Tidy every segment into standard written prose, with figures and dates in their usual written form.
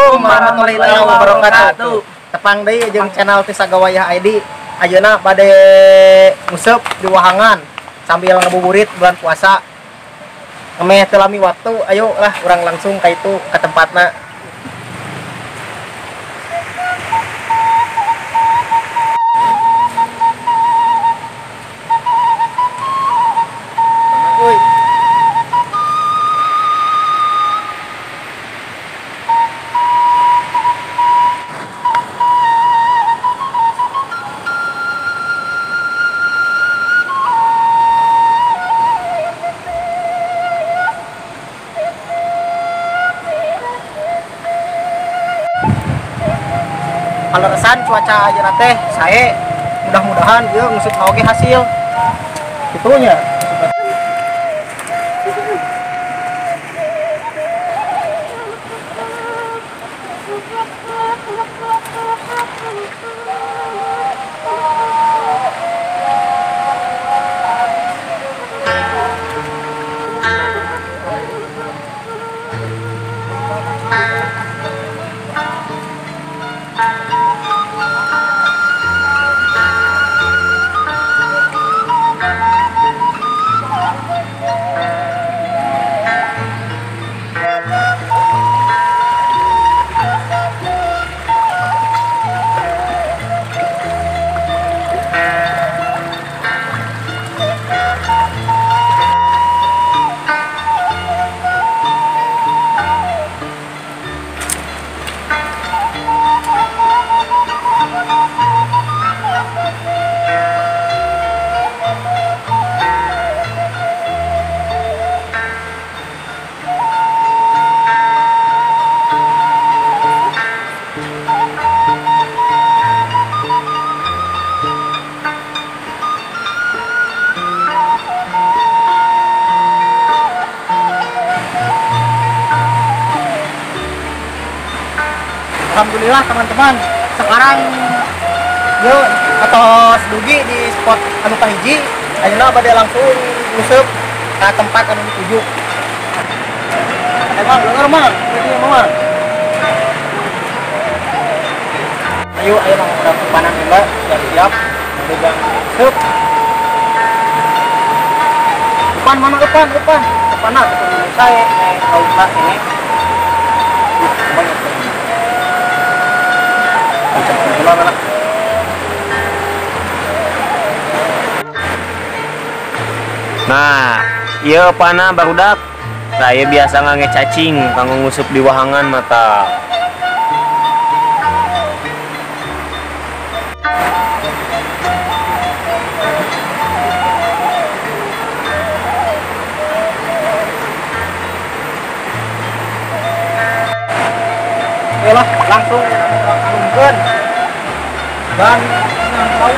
Assalamualaikum warahmatullahi wabarakatuh. Tepang deui jeung channel Tisagawayah ID. Ayeuna bade nguseup di wahangan sambil ngabuburit bulan puasa. Meh teu lami waktu, ayo lah urang langsung ka itu ka tempatna. Uy. Kaleresan cuaca ayeuna teh sae, mudah-mudahan ieu nguseup oge hasil kitunya. Alhamdulillah teman-teman, sekarang yuk atos dugi di spot anu kahiji, ayeuna bade langsung nguseup ka tempat anu dituju. Emang denger mah, ini mah. Ayo ayo urang panan heula, siap-siap megang nguseup. Depan mana depan, depan. Depanna ketemu sae, lautna ini. Banyak. Nah, ieu pana barudak. Saya biasa ngange cacing kanggo nguseup di wahangan mata. Oke lah, langsung turunkeun. Dan laut.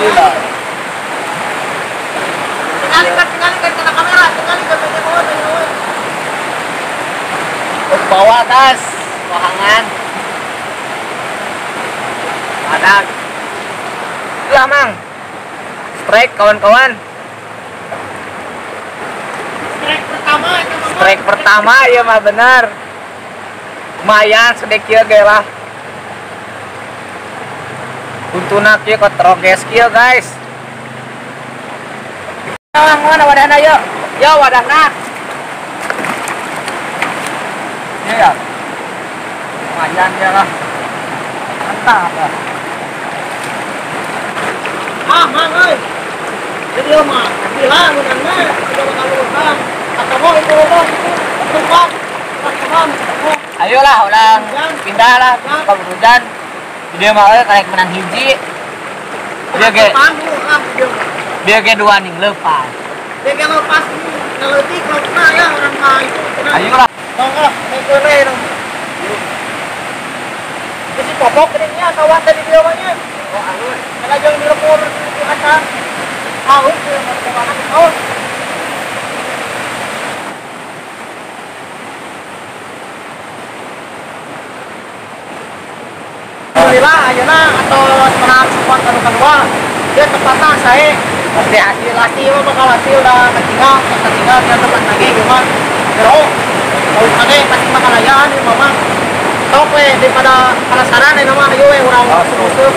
Alhamdulillah. Tinggalin kan kena kamera, tinggalin kan banyak banget. Bawa tas, wahangan. Badak. Lah mang. Strike kawan-kawan. Strike pertama itu mah. Strike pertama ya mah benar. Lumayan sedikit ge lah. Untuna kieu kotroges kieu guys. Mana wadahna yuk? Yo wadahna. Iya. Lumayan ya lah. Mantap lah. Ah, mang euy. Jadi mah gila menangna udah bakal lurang. Ketemu itu lubang itu tempat. Ketemu. Ayolah ulang pindah lah ke hujan. Dia mah euy karek menang hiji. Dia ge dia ge dua ning lepas. Dia ge lepas ngaleutik laukna ya urang mah itu. Ayolah. Tong ah, naikeun we dong. Bisi popok geuning nya sawah teh di dieu mah nya. Oh, alus. Kana jeung dilebur di atas. Alus teu mana oh. Alhamdulillah ayeuna atos menang spot anu kadua. Dia tempatna sae. Pasti hasil pasti mah bakal hasil da ketinggal, ketinggal di tempat lagi gimana. Jero. Kalau pasti bakal ayaan ieu mah. Sok we daripada penasaran ayeuna mah hayu we urang nguseup.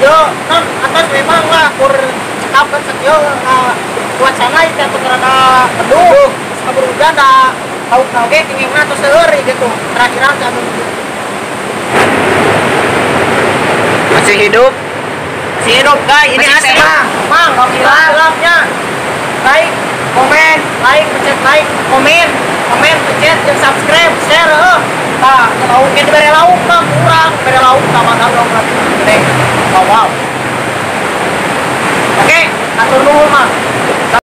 Sakieu kan atas memang lah kur cekap kan sakieu cuacana itu atuh rada teduh. Terus kabur hujan da laukna oge kengingna tos seueur gitu. Terakhiran teh anu masih hidup. Masih hidup, guys. Ini masih asli. Mang, hilapnya. Like, komen, like, pencet like, komen, komen, pencet, dan subscribe, share, Tah, lauk ini bere lauk mah kurang, bere lauk tambah lauk lagi gede. Wow, wow. Oke, atur nuhun mah.